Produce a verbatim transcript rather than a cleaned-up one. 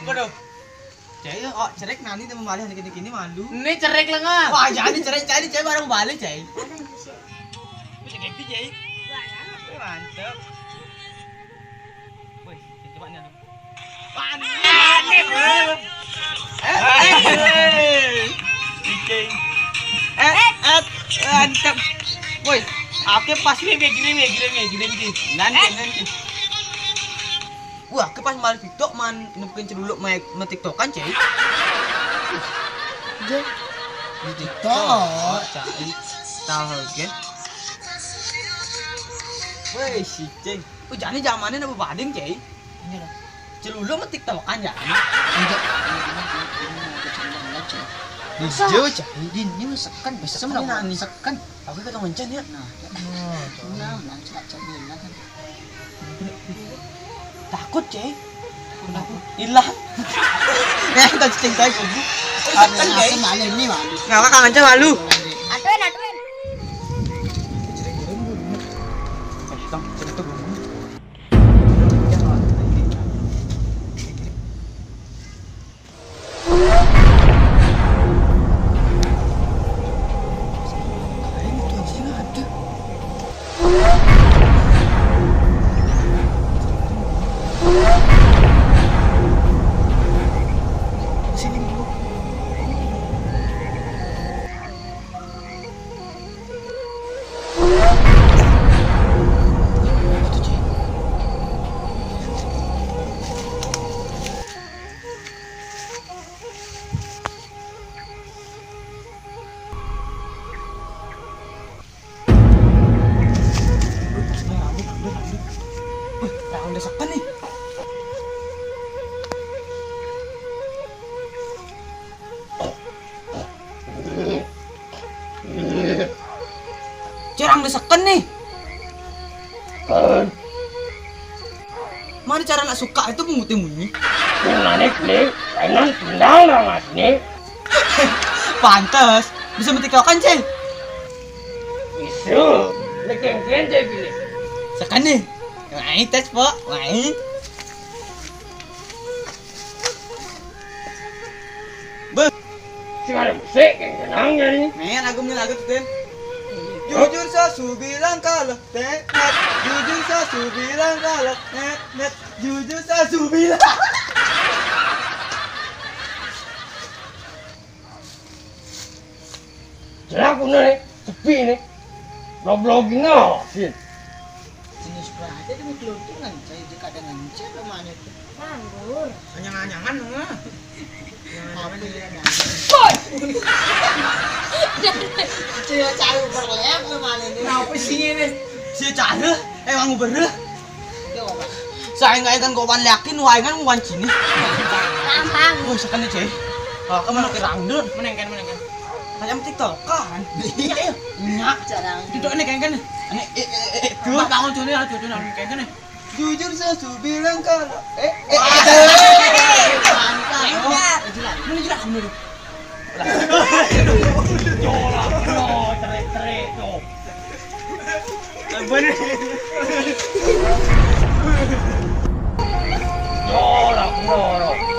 Waduh. Cai, oh, cerik nani temu malih anak kini-kini malu. Ini cerik lenga. Wah, jadi cerik, jadi cai barang balik, cai. Wih, cerik di, cai. Wih, mantep. Wih, coba nih, aduh. Panik. Eh, eh. Cicing. Eh, eh, mantep. Wih, aku pas nih, gini, gini, gini, gini, gini. Nanti, nanti. Wah, aku pas main TikTok, man, nemuin celuluk main, main TikTokan, cai. Di TikTok. Oh, cai. Tahu, kan? Woi, si Ceng. Oh, jadi zamannya nambah bading, cai. Iya dah. Celuluk main TikTokan, ya? Enggak. Hijau, cai. Ini sekan, bisa. Sekan, nani? Sekan. Aku kata ngencen ya. Nah, nah, nah, cak, cak, bilang kan. Takut, cai. Kenapa? Hilang. Eh, kita cicing tai kubu. Aku malu ini, malu. Nggak apa, kangen aja malu. Atuin, atuin. Wih, rame, rame, rame. Wih, rame desakan nih. Cerang desakan nih. Mana cara nak suka itu pemutih munyi? Gimana nih? Pengen tinggal dong, Mas, nih. Pantes, bisa metik kan, Cil? Isu, lekeng-lekeng, Cil, pilih. Sekan nih. Mai tes, Pok. Mai. Beuh. Sing ada musik yang tenang jadi. Nih, lagu, nih, lagu tuh, Tin. Jujur, Sasu bilang kalah, Tet. Jujur, Sasu bilang kalah, Tet. Jujur, Sasu bilang. Jelas aku nih, sepi nih. Blog-blogging aja. Jenis aja demi keluntungan, saya juga ada ngancam kemana itu. Nganggur. Anyang-anyangan, mah. Apa ya, nah? Boy! Cewek cari berleak kemana ini? Kenapa sih ini? Si cari, emang bener. Saya nggak akan kau wan yakin, wah, kan wan cini. Gampang. Wah, sekan aja. Oh, kamu nak kerang dun. Menengken, menengken. Kayak TikTok kan? Iya, iya. Nyak. Jarang. Duduk nih, kan, kan. Ini, eh, eh, eh, eh, tuh. Mbak bangun tuh nih, tuh, tuh, nih, kan, kan. Jujur, saya sudah bilang kalau, eh, eh, eh. Mantap. Ini jelas, ini jelas, bener. Yo lah, bro, cerai-cerai tuh. Bener. Yo lah, bro.